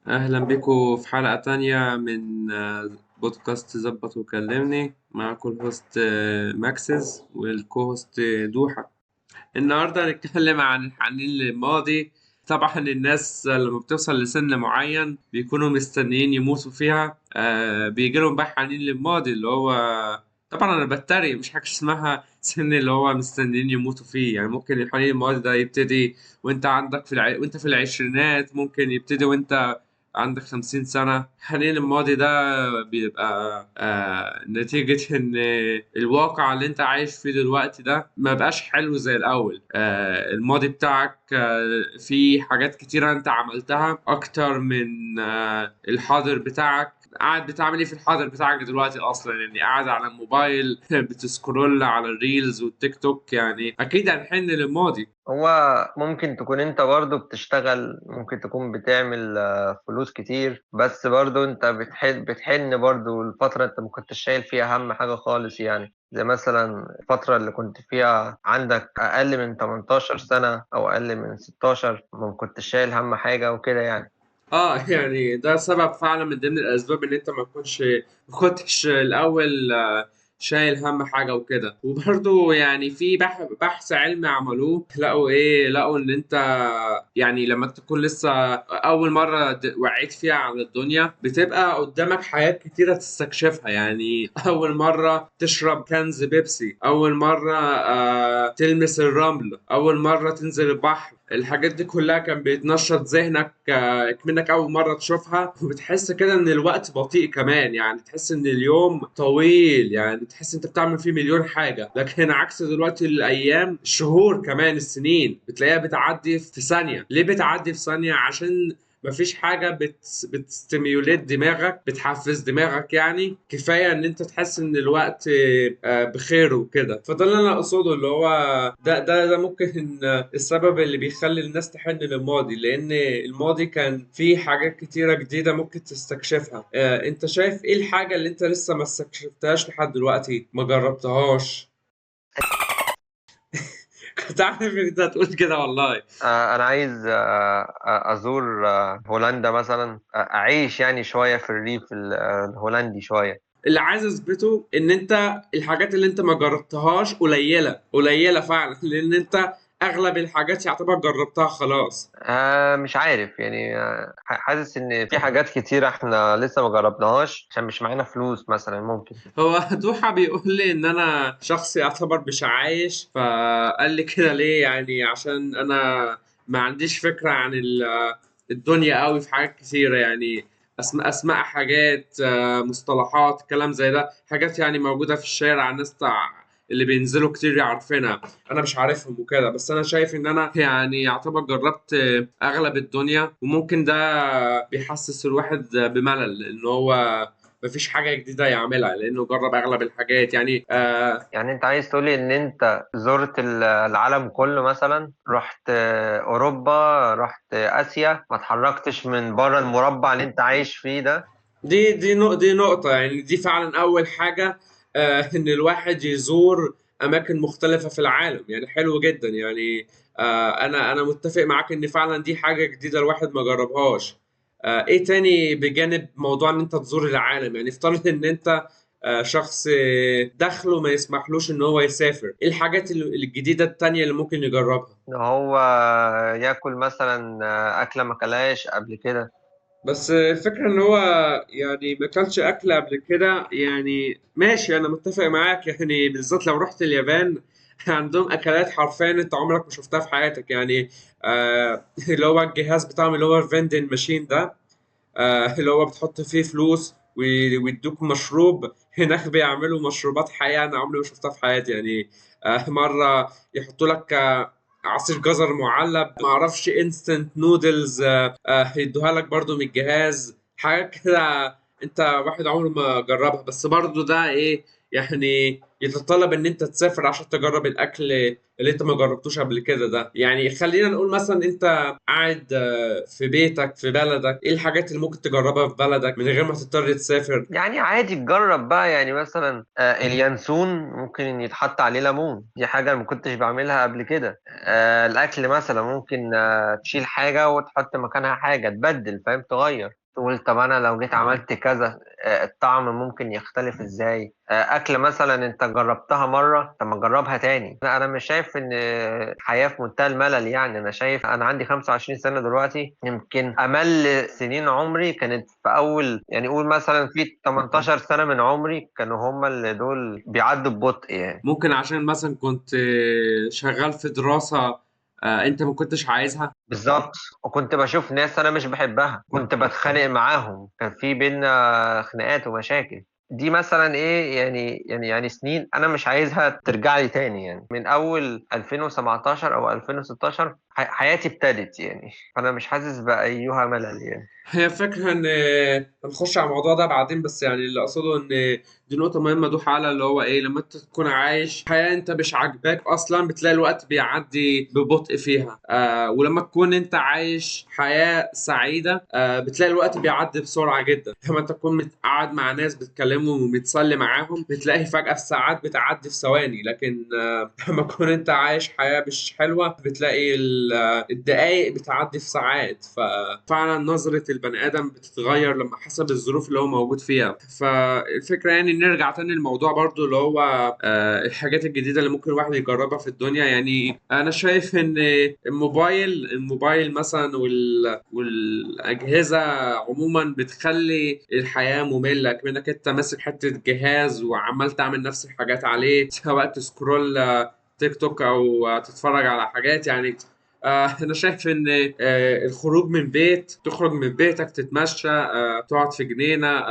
أهلا بكم في حلقة تانية من بودكاست زبط وكلمني. معكم ال host ماكسز وال co-host دوحة. النهاردة هنتكلم عن الحنين للماضي. طبعا الناس لما بتوصل لسن معين بيكونوا مستنيين يموتوا فيها، بيجي لهم بقى حنين للماضي، اللي هو طبعا انا بتريق، مش حاجة اسمها سن اللي هو مستنيين يموتوا فيه. يعني ممكن الحنين للماضي ده يبتدي وانت عندك وانت في العشرينات، ممكن يبتدي وانت عندك 50 سنة. حنين الماضي ده بيبقى نتيجة إن الواقع اللي أنت عايش فيه دلوقتي ده ما بقاش حلو زي الأول. الماضي بتاعك فيه حاجات كتيرة أنت عملتها أكتر من الحاضر بتاعك. قاعد بتعمل إيه في الحاضر بتاعك دلوقتي أصلاً؟ يعني قاعد على الموبايل بت scroll على ال reels والتيك توك، يعني أكيد هنحن للماضي. هو ممكن تكون انت برضو بتشتغل، ممكن تكون بتعمل فلوس كتير، بس برضو انت بتحن برضو الفترة انت ما كنتش شايل فيها اهم حاجة خالص. يعني زي مثلا الفترة اللي كنت فيها عندك اقل من 18 سنة او اقل من 16، ما كنتش شايل هم حاجة وكده يعني. يعني ده سبب فعلا من ضمن الاسباب ان انت ما كنتش الاول شايل هم حاجة وكده. وبرضه يعني في بحث علمي عملوه، لقوا ايه؟ لقوا ان انت يعني لما تكون لسه اول مرة وعيت فيها على الدنيا بتبقى قدامك حاجات كتيرة تستكشفها. يعني اول مرة تشرب كنز بيبسي، اول مرة تلمس الرمل، اول مرة تنزل البحر، الحاجات دي كلها كان بيتنشط ذهنك منك اول مرة تشوفها. وبتحس كده ان الوقت بطيء كمان، يعني تحس ان اليوم طويل، يعني تحس انت بتعمل فيه مليون حاجة. لكن عكس دلوقتي الايام، الشهور كمان، السنين بتلاقيها بتعدي في ثانية. ليه بتعدي في ثانية؟ عشان مفيش حاجة بتستيميوليت دماغك، بتحفز دماغك. يعني كفاية ان انت تحس ان الوقت بخير وكده. فده اللي انا اقصده، اللي هو ده ممكن السبب اللي بيخلي الناس تحن للماضي، لان الماضي كان فيه حاجات كتيرة جديدة ممكن تستكشفها. انت شايف ايه الحاجة اللي انت لسه ما استكشفتهاش لحد دلوقتي، ما جربتهاش؟ كنت عارف ان انت هتقول كده والله. انا عايز ازور هولندا مثلا، اعيش يعني شوية في الريف الهولندي شوية. اللي عايز اثبته ان انت الحاجات اللي انت ما جربتهاش قليله، قليله فعلا، لان انت اغلب الحاجات يعتبر جربتها خلاص. مش عارف يعني، حاسس ان في حاجات كتير احنا لسه ما جربناهاش عشان مش معانا فلوس مثلا. ممكن هو دوحة بيقول لي ان انا شخص يعتبر مش عايش، فقال لي كده ليه؟ يعني عشان انا ما عنديش فكرة عن الدنيا قوي في حاجات كتيرة، يعني اسماء حاجات، مصطلحات، كلام زي ده، حاجات يعني موجودة في الشارع، الناس اللي بينزلوا كتير يعرفينها، انا مش عارفهم وكده. بس انا شايف ان انا يعني يعتبر جربت اغلب الدنيا، وممكن ده بيحسس الواحد بملل، ان هو مفيش حاجة جديدة يعملها لأنه جرب أغلب الحاجات. يعني أنت عايز تقولي إن أنت زرت العالم كله مثلا، رحت أوروبا، رحت آسيا، ما اتحركتش من بره المربع اللي أنت عايش فيه ده؟ دي نقطة، يعني دي فعلا أول حاجة، إن الواحد يزور أماكن مختلفة في العالم، يعني حلو جدا. أنا متفق معاك إن فعلا دي حاجة جديدة الواحد ما جربهاش. إيه تاني بجانب موضوع إن أنت تزور العالم؟ يعني افترض إن أنت شخص دخله ما يسمحلوش إن هو يسافر، إيه الحاجات الجديدة التانية اللي ممكن يجربها؟ إن هو ياكل مثلا، أكلة ما كلهاش قبل كده. بس الفكرة إن هو يعني ما كلش أكل قبل كده، يعني ماشي أنا متفق معاك، يعني بالذات لو رحت اليابان عندهم أكلات حرفيا أنت عمرك ما شفتها في حياتك. اللي هو الجهاز بتاعهم اللي هو ال vending machine ده، اللي هو بتحط فيه فلوس ويدوك مشروب. هناك بيعملوا مشروبات حقيقة أنا عمري ما شفتها في حياتي. مرة يحطوا لك عصير جزر معلب، ما اعرفش instant noodles، يدوها لك برضو من الجهاز، حاجات كده انت واحد عمره ما جربها. بس برضو ده ايه يعني يتطلب ان انت تسافر عشان تجرب الاكل اللي انت ما جربتوش قبل كده ده. يعني خلينا نقول مثلا انت قاعد في بيتك في بلدك، ايه الحاجات اللي ممكن تجربها في بلدك من غير ما تضطر تسافر؟ يعني عادي تجرب بقى، يعني مثلا اليانسون ممكن يتحط عليه ليمون، دي حاجة ما كنتش بعملها قبل كده. الأكل مثلا ممكن تشيل حاجة وتحط مكانها حاجة، تبدل، فاهم، تغير، تقول طب أنا لو جيت عملت كذا الطعم ممكن يختلف إزاي. أكل مثلا أنت جربتها مرة، طب ما تجربها تاني. أنا مش شايف إن الحياة في منتهى الملل يعني. أنا شايف أنا عندي 25 سنة دلوقتي، يمكن أمل سنين عمري كانت في أول، يعني قول مثلا في 18 سنة من عمري كانوا هم اللي دول بيعدوا ببطء يعني. ممكن عشان مثلا كنت شغال في دراسة انت ما كنتش عايزها. بالظبط، وكنت بشوف ناس انا مش بحبها، كنت بتخانق معاهم، كان في بينا خناقات ومشاكل. دي مثلا ايه يعني، يعني يعني سنين انا مش عايزها ترجع لي تاني يعني. من اول 2017 او 2016 حياتي ابتدت يعني، فانا مش حاسس بايها ملل يعني. هي فكرة ان هنخش على الموضوع ده بعدين، بس يعني اللي اقصده ان دي نقطة مهمة دوح على اللي هو ايه، لما انت تكون عايش حياة انت مش عاجباك اصلا بتلاقي الوقت بيعدي ببطء فيها، ولما تكون انت عايش حياة سعيدة بتلاقي الوقت بيعدي بسرعة جدا. لما انت تكون قاعد مع ناس بتكلمهم وبتسلي معاهم بتلاقي فجأة الساعات بتعدي في ثواني، لكن لما تكون انت عايش حياة مش حلوة بتلاقي الدقايق بتعدي في ساعات. ففعلا نظرة البني آدم بتتغير لما حسب الظروف اللي هو موجود فيها. فالفكرة يعني نرجع تاني للموضوع برضو اللي هو الحاجات الجديدة اللي ممكن الواحد يجربها في الدنيا. يعني أنا شايف إن الموبايل مثلا والأجهزة عموما بتخلي الحياة مملة، كأنك أنت ماسك حتة جهاز وعمال تعمل نفس الحاجات عليه، سواء تسكرول تيك توك أو تتفرج على حاجات. يعني أنا شايف إن الخروج من بيت، تخرج من بيتك تتمشى، تقعد في جنينة،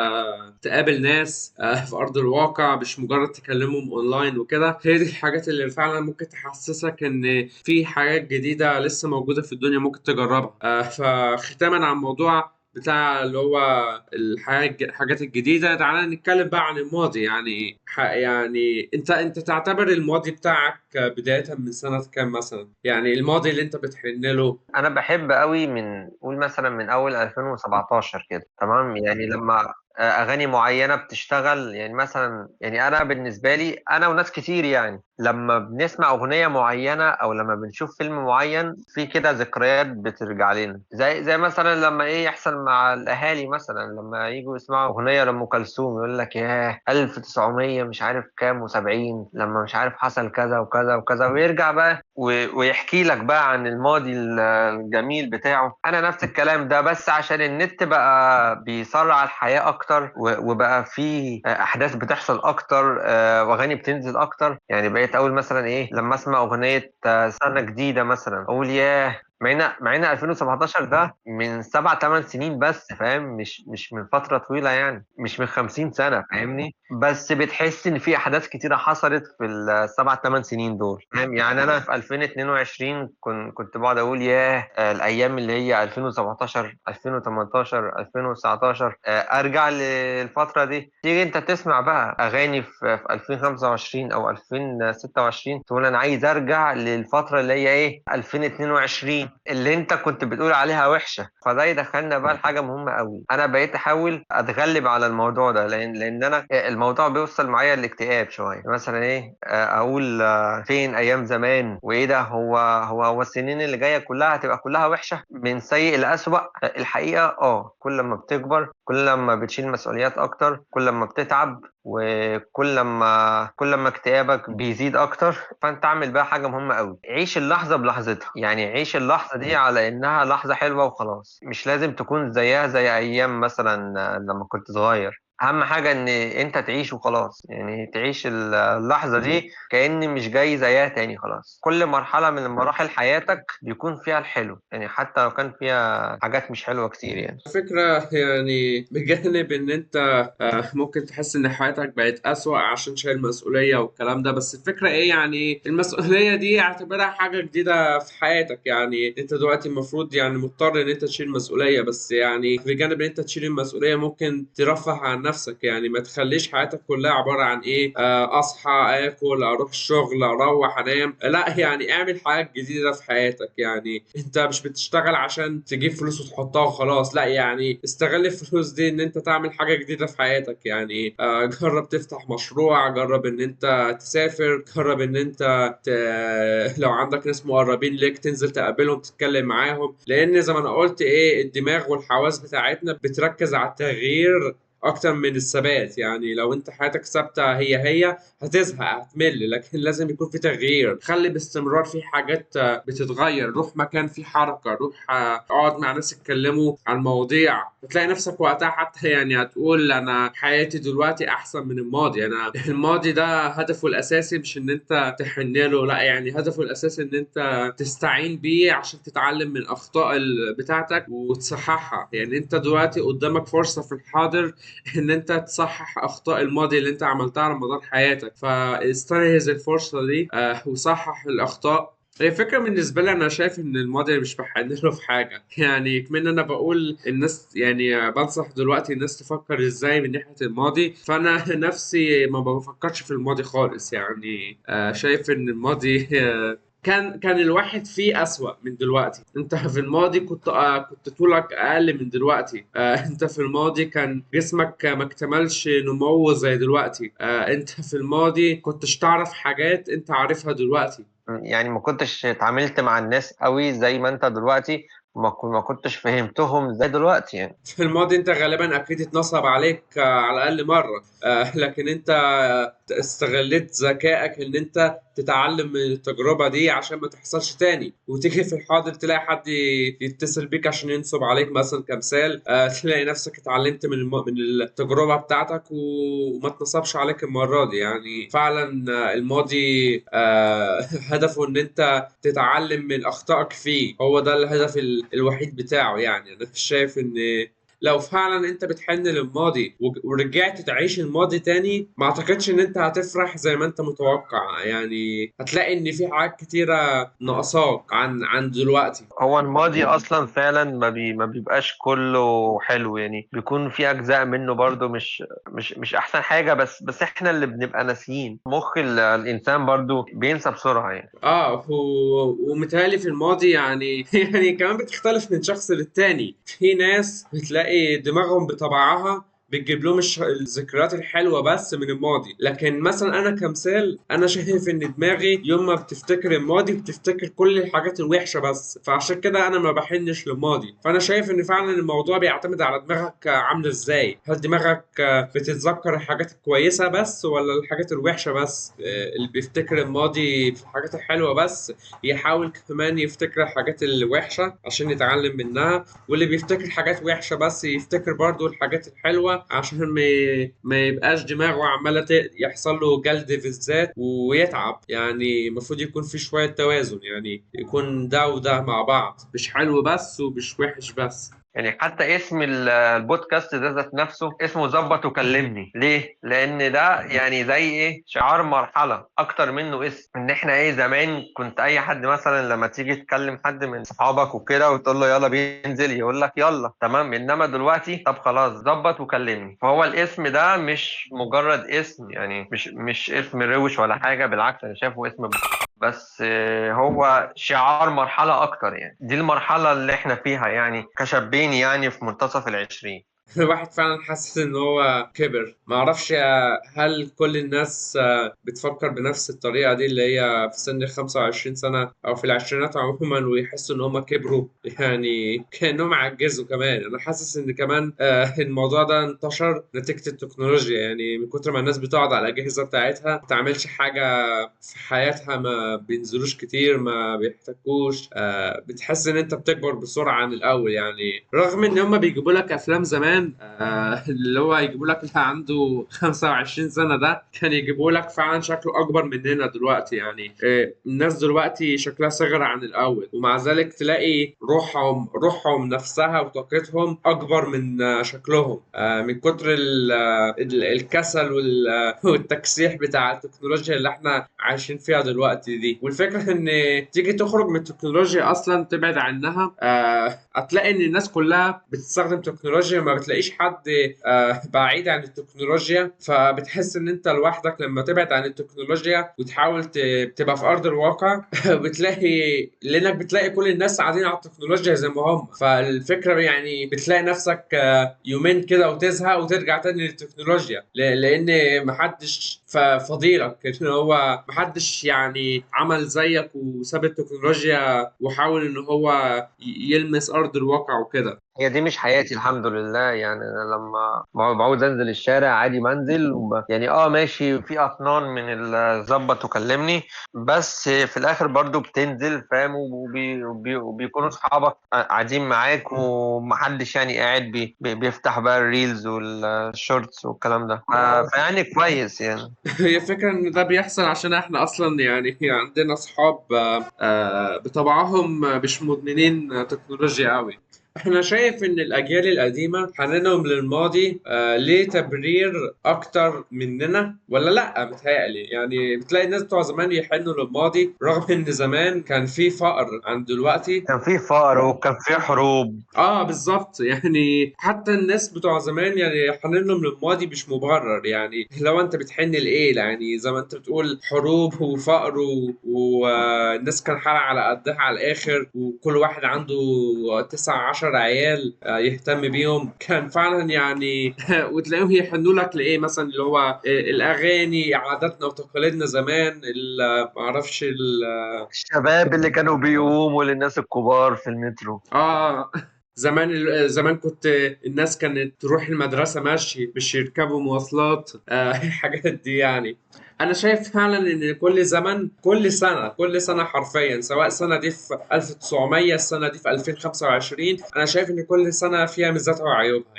تقابل ناس في أرض الواقع، مش مجرد تكلمهم أونلاين وكده. هي دي الحاجات اللي فعلا ممكن تحسسك إن في حاجات جديدة لسه موجودة في الدنيا ممكن تجربها. فختاما على الموضوع بتاع اللي هو الحاجات الجديدة، تعالى نتكلم بقى عن الماضي. يعني يعني انت تعتبر الماضي بتاعك بداية من سنة كام مثلا؟ يعني الماضي اللي انت بتحن له. انا بحب قوي من قول مثلا من اول 2017 كده، تمام. يعني لما اغاني معينة بتشتغل، يعني مثلا، يعني انا بالنسبة لي انا وناس كتير، يعني لما بنسمع اغنية معينة او لما بنشوف فيلم معين في كده ذكريات بترجع لنا، زي مثلا لما ايه يحصل مع الاهالي مثلا لما يجوا يسمعوا اغنية لام كلثوم يقول لك ياه 1900 مش عارف كام وسبعين، لما مش عارف حصل كذا وكذا وكذا، ويرجع بقى ويحكي لك بقى عن الماضي الجميل بتاعه. انا نفس الكلام ده، بس عشان النت بقى بيسرع الحياة اكتر وبقى في احداث بتحصل اكتر، واغاني بتنزل اكتر. يعني بقيت اقول مثلا ايه لما اسمع اغنية سنة جديدة مثلا اقول ياه، مع ان 2017 ده من 7-8 سنين بس، فاهم، مش من فترة طويلة يعني، مش من 50 سنة، فاهمني. بس بتحس ان في احداث كتيرة حصلت في ال7-8 سنين دول، فاهم. يعني انا في 2022 كنت بقعد اقول ياه، الايام اللي هي 2017، 2018، 2019، ارجع للفترة دي. تيجي انت تسمع بقى اغاني في 2025 او 2026 تقول انا عايز ارجع للفترة اللي هي ايه 2022 اللي انت كنت بتقول عليها وحشة. فده يدخلنا بقى لحاجة مهمة قوي. انا بقيت احاول اتغلب على الموضوع ده، لان انا الموضوع بيوصل معايا الاكتئاب شوية. مثلا ايه، اقول فين ايام زمان، وايه ده، هو السنين اللي جاية كلها هتبقى كلها وحشة، من سيء لأسوأ. الحقيقة كل ما بتكبر، كل ما بتشيل مسؤوليات اكتر، كل ما بتتعب، وكل ما كل ما اكتئابك بيزيد اكتر. فانت اعمل بقى حاجة مهمة قوي، عيش اللحظة بلحظتها. يعني عيش اللحظة دي على انها لحظة حلوة وخلاص، مش لازم تكون زيها زي ايام مثلا لما كنت صغير. اهم حاجة ان انت تعيش وخلاص، يعني تعيش اللحظة دي كأن مش جاي زيها تاني خلاص. كل مرحلة من مراحل حياتك بيكون فيها الحلو، يعني حتى لو كان فيها حاجات مش حلوة كتير. يعني فكرة يعني بجانب ان انت ممكن تحس ان حياتك بقت اسوأ عشان شايل مسؤولية والكلام ده، بس الفكرة ايه، يعني المسؤولية دي اعتبرها حاجة جديدة في حياتك. يعني انت دلوقتي المفروض يعني مضطر ان انت تشيل مسؤولية، بس يعني بجانب ان انت تشيل المسؤولية ممكن ترفه عن نفسك. يعني ما تخليش حياتك كلها عبارة عن ايه، اصحى اكل اروح الشغل اروح انام. لا يعني اعمل حاجات جديدة في حياتك. يعني انت مش بتشتغل عشان تجيب فلوس وتحطها وخلاص، لا يعني استغل الفلوس دي ان انت تعمل حاجة جديدة في حياتك. يعني جرب تفتح مشروع، جرب ان انت تسافر، جرب ان انت لو عندك ناس مقربين ليك تنزل تقابلهم تتكلم معاهم. لان زي ما انا قلت ايه، الدماغ والحواس بتاعتنا بتركز على التغيير اكتر من الثبات. يعني لو انت حياتك ثابتة هي هي هتزهق هتمل، لكن لازم يكون في تغيير. خلي باستمرار في حاجات بتتغير، روح مكان فيه حركة، روح اقعد مع ناس يتكلموا عن مواضيع، هتلاقي نفسك وقتها حتى يعني هتقول انا حياتي دلوقتي احسن من الماضي. انا الماضي ده هدفه الاساسي مش ان انت تحن له، لا يعني هدفه الاساسي ان انت تستعين بيه عشان تتعلم من اخطاء بتاعتك وتصححها. يعني انت دلوقتي قدامك فرصة في الحاضر ان انت تصحح اخطاء الماضي اللي انت عملتها على مدار حياتك، فاستنهز الفرصة دي وصحح الاخطاء. هي فكرة بالنسبة لي أنا شايف إن الماضي مش بحن له في حاجة. يعني كمان أنا بقول الناس، يعني بنصح دلوقتي الناس تفكر إزاي من ناحية الماضي، فأنا نفسي ما بفكرش في الماضي خالص. يعني شايف إن الماضي كان الواحد فيه أسوأ من دلوقتي. أنت في الماضي كنت طولك أقل من دلوقتي، أنت في الماضي كان جسمك ما اكتملش نموه زي دلوقتي، أنت في الماضي كنتش تعرف حاجات أنت عارفها دلوقتي. يعني ما كنتش اتعاملت مع الناس قوي زي ما انت دلوقتي، ما كنتش فهمتهم زي دلوقتي. يعني في الماضي انت غالبا اكيد اتنصب عليك على الاقل مرة، لكن انت استغلت ذكائك ان انت تتعلم من التجربة دي عشان ما تحصلش تاني، وتيجي في الحاضر تلاقي حد يتصل بيك عشان ينصب عليك مثلا كمثال، تلاقي نفسك اتعلمت من التجربة بتاعتك وما تنصبش عليك المرة دي. يعني فعلا الماضي هدفه ان انت تتعلم من اخطائك فيه، هو ده الهدف الوحيد بتاعه. يعني انا شايف ان لو فعلا انت بتحن للماضي ورجعت تعيش الماضي تاني، ما اعتقدش ان انت هتفرح زي ما انت متوقع. يعني هتلاقي ان في حاجات كتيرة ناقصاك عن دلوقتي. هو الماضي اصلا فعلا ما بيبقاش كله حلو، يعني بيكون في اجزاء منه برضو مش احسن حاجة، بس احنا اللي بنبقى ناسيين. مخ الانسان برضو بينسى بسرعة يعني. ومتهيألي في الماضي يعني كمان بتختلف من شخص للتاني. في ناس بتلاقي دماغهم بطبعها بتجيب لهم الذكريات الحلوة بس من الماضي، لكن مثلا أنا كمثال أنا شايف إن دماغي يوم ما بتفتكر الماضي بتفتكر كل الحاجات الوحشة بس، فعشان كده أنا ما بحنش للماضي. فأنا شايف إن فعلا الموضوع بيعتمد على دماغك عاملة إزاي، هل دماغك بتتذكر الحاجات الكويسة بس ولا الحاجات الوحشة بس؟ اللي بيفتكر الماضي في الحاجات الحلوة بس يحاول كمان يفتكر الحاجات الوحشة عشان يتعلم منها، واللي بيفتكر حاجات وحشة بس يفتكر برضو الحاجات الحلوة عشان ما يبقاش دماغه عمالة يحصل له جلد في الذات ويتعب. يعني المفروض يكون في شوية توازن، يعني يكون ده وده مع بعض، مش حلو بس ومش وحش بس. يعني حتى اسم البودكاست ده ذات نفسه اسمه ظبط وكلمني، ليه؟ لأن ده يعني زي إيه، شعار مرحلة أكتر منه اسم. إن إحنا إيه، زمان كنت أي حد مثلا لما تيجي تكلم حد من صحابك وكده وتقول له يلا بينزل يقول لك يلا تمام، إنما دلوقتي طب خلاص ظبط وكلمني. فهو الاسم ده مش مجرد اسم، يعني مش اسم روش ولا حاجة، بالعكس أنا شايفه اسم بس هو شعار مرحلة أكتر. يعني دي المرحلة اللي إحنا فيها يعني كشابين، يعني في منتصف العشرين. الواحد فعلا حاسس إن هو كبر. ما أعرفش هل كل الناس بتفكر بنفس الطريقة دي اللي هي في سن 25 سنة أو في العشرينات عموما ويحسوا إن هم كبروا، يعني كأنهم عجزوا كمان. أنا حاسس إن كمان الموضوع ده انتشر نتيجة التكنولوجيا، يعني من كتر ما الناس بتقعد على الأجهزة بتاعتها ما بتعملش حاجة في حياتها، ما بينزلوش كتير، ما بيحتكوش، بتحس إن أنت بتكبر بسرعة عن الأول. يعني رغم إن هم بيجيبوا لك أفلام زمان، اللي هو يجيبوا لك اللي عنده 25 سنة ده كان يجيبوا لك فعلا شكله أكبر مننا دلوقتي. يعني الناس دلوقتي شكلها صغر عن الأول، ومع ذلك تلاقي روحهم نفسها وطاقتهم أكبر من شكلهم، من كتر الكسل والتكسيح بتاع التكنولوجيا اللي احنا عايشين فيها دلوقتي دي. والفكرة إن تيجي تخرج من التكنولوجيا أصلا تبعد عنها، هتلاقي إن الناس كلها بتستخدم تكنولوجيا، ما تلاقيش حد بعيد عن التكنولوجيا، فبتحس ان انت لوحدك لما تبعد عن التكنولوجيا وتحاول تبقى في ارض الواقع. بتلاقي، لانك بتلاقي كل الناس قاعدين على التكنولوجيا زي ما هم. فالفكرة يعني بتلاقي نفسك يومين كده وتزهق وترجع تاني للتكنولوجيا، لان محدش فضيلك ان هو محدش يعني عمل زيك وساب التكنولوجيا وحاول ان هو يلمس ارض الواقع وكده. هي دي مش حياتي الحمد لله. يعني انا لما بعوز انزل الشارع عادي بنزل يعني ماشي في اطنان من الظبط وكلمني، بس في الاخر برضو بتنزل، فاهم؟ وبيكونوا اصحابك قاعدين معاك، ومحدش يعني قاعد بيفتح بقى ال reels وال shorts والكلام ده. فيعني كويس يعني. هي فكرة ان ده بيحصل عشان احنا اصلا يعني عندنا اصحاب بطبعهم مش مدمنين تكنولوجيا قوي. احنا شايف ان الاجيال القديمة حنينهم للماضي ليه تبرير اكتر مننا ولا لا؟ متهيألي يعني بتلاقي الناس بتوع زمان يحنوا للماضي رغم ان زمان كان في فقر عن دلوقتي. كان في فقر وكان في حروب. بالظبط. يعني حتى الناس بتوع زمان يعني حنينهم للماضي مش مبرر. يعني لو انت بتحن لايه، يعني زي ما انت بتقول حروب وفقر والناس كان حالها على قدها على الاخر، وكل واحد عنده 19 عيال يهتم بيهم. كان فعلا يعني وتلاقيهم يحنوا لك لايه، مثلا اللي هو الاغاني، عاداتنا وتقاليدنا زمان، معرفش الشباب اللي كانوا بيقوموا للناس الكبار في المترو. زمان كنت الناس كانت تروح المدرسة ماشي، مش يركبوا مواصلات. الحاجات دي يعني. أنا شايف فعلا إن كل زمن، كل سنة، كل سنة حرفيا، سواء السنة دي في 1900، السنة دي في 2025، أنا شايف إن كل سنة فيها ميزاتها وعيوبها.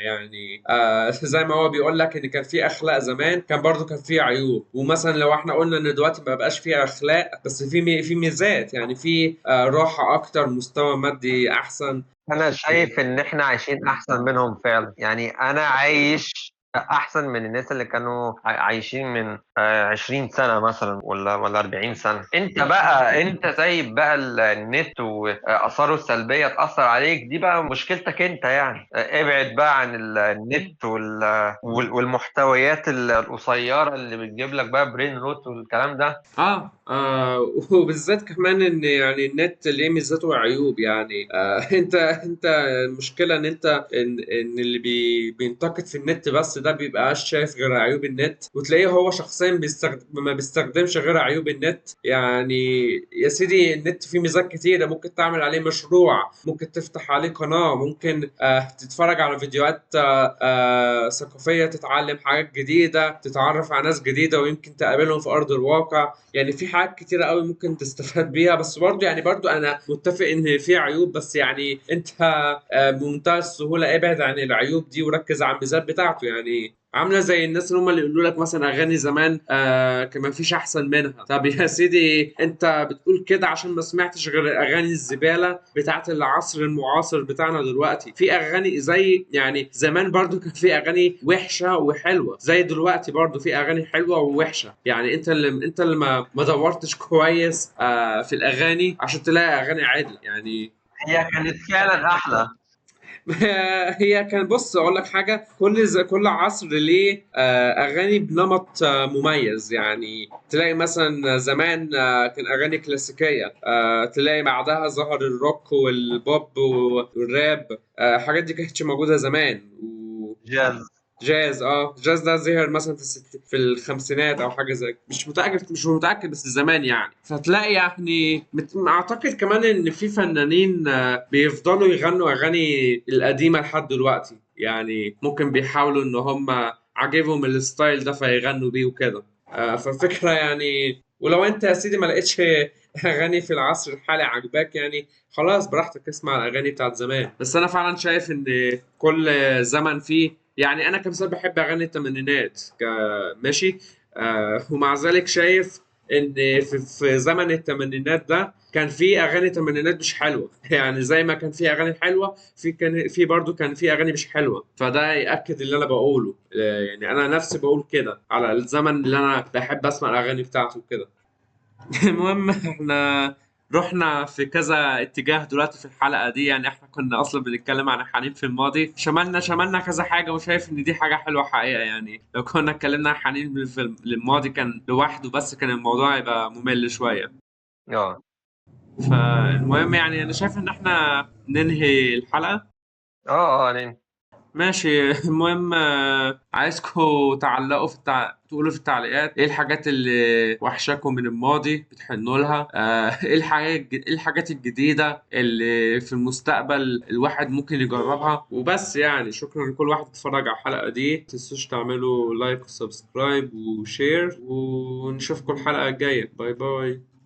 زي ما هو بيقول لك إن كان في أخلاق زمان، كان برضو كان في عيوب. ومثلا لو إحنا قلنا إن دلوقتي ما بقاش فيها أخلاق، بس في ميزات، يعني في راحة أكتر، مستوى مادي أحسن. أنا شايف إن إحنا عايشين أحسن منهم فعلا. يعني أنا عايش أحسن من الناس اللي كانوا عايشين من 20 سنة مثلا ولا 40 سنة. أنت سايب بقى النت وآثاره السلبية تأثر عليك، دي بقى مشكلتك أنت. ابعد بقى عن النت والمحتويات القصيرة اللي بتجيب لك بقى brain rot والكلام ده. وبالذات كمان إن النت ليه ميزاته وعيوب. أنت المشكلة إن أنت إن اللي بينتقد في النت بس ده بيبقى شايف غير عيوب النت، وتلاقيه هو شخصيا ما بيستخدمش غير عيوب النت. يا سيدي النت فيه ميزات كتيرة، ممكن تعمل عليه مشروع، ممكن تفتح عليه قناة، ممكن تتفرج على فيديوهات ثقافية، تتعلم حاجات جديدة، تتعرف على ناس جديدة ويمكن تقابلهم في أرض الواقع. في حاجات كتيرة قوي ممكن تستفاد بيها. بس برضو أنا متفق إن في عيوب، بس أنت بمنتهى السهولة ابعد عن العيوب دي وركز على الميزات بتاعته. عاملة زي الناس اللي هم اللي يقولوا لك مثلا أغاني زمان كان ما فيش أحسن منها. طب يا سيدي أنت بتقول كده عشان ما سمعتش غير أغاني الزبالة بتاعت العصر المعاصر بتاعنا دلوقتي. في أغاني زي زمان برضو كان في أغاني وحشة وحلوة، زي دلوقتي برضو في أغاني حلوة ووحشة. أنت اللي ما دورتش كويس في الأغاني عشان تلاقي أغاني عادلة. هي كانت فعلا أحلى. هي كان بص أقول لك حاجة، كل عصر ليه أغاني بنمط مميز. تلاقي مثلا زمان كان أغاني كلاسيكية، تلاقي بعدها ظهر الروك والبوب والراب، الحاجات دي كانتش موجودة زمان. جاز. جاز ده ظهر مثلا في الخمسينات أو حاجة زي كده، مش متأكد بس زمان. فتلاقي أعتقد كمان إن في فنانين بيفضلوا يغنوا أغاني القديمة لحد دلوقتي. ممكن بيحاولوا إن هم عاجبهم الستايل ده فيغنوا بيه وكده. فالفكرة ولو أنت يا سيدي ما لقيتش أغاني في العصر الحالي عجباك، خلاص براحتك اسمع الأغاني بتاعت زمان. بس أنا فعلا شايف إن كل زمن فيه، أنا كمثال بحب أغاني التمانينات ماشي، ومع ذلك شايف إن في زمن التمانينات ده كان في أغاني تمانينات مش حلوة. زي ما كان في أغاني حلوة، في برضو كان في أغاني مش حلوة. فده يأكد اللي أنا بقوله. أنا نفسي بقول كده على الزمن اللي أنا بحب أسمع الأغاني بتاعته وكده. المهم إحنا رحنا في كذا اتجاه دلوقتي في الحلقة دي. يعني احنا كنا اصلا بنتكلم عن الحنين في الماضي، شملنا كذا حاجة، وشايف ان دي حاجة حلوة حقيقة. يعني لو كنا اتكلمنا عن حنين في الماضي كان لوحده بس، كان الموضوع يبقى ممل شوية. فالمهم يعني انا شايف ان احنا ننهي الحلقة. ننهي. ماشي. المهم، عايزكم تعلقوا في تقولوا في التعليقات ايه الحاجات اللي وحشاكم من الماضي بتحنوا لها، ايه الحاجات الجديدة اللي في المستقبل الواحد ممكن يجربها. وبس يعني شكرا لكل واحد اتفرج على الحلقة دي، ما تنسوش تعملوا like و subscribe و share، ونشوفكم الحلقة الجاية. bye bye.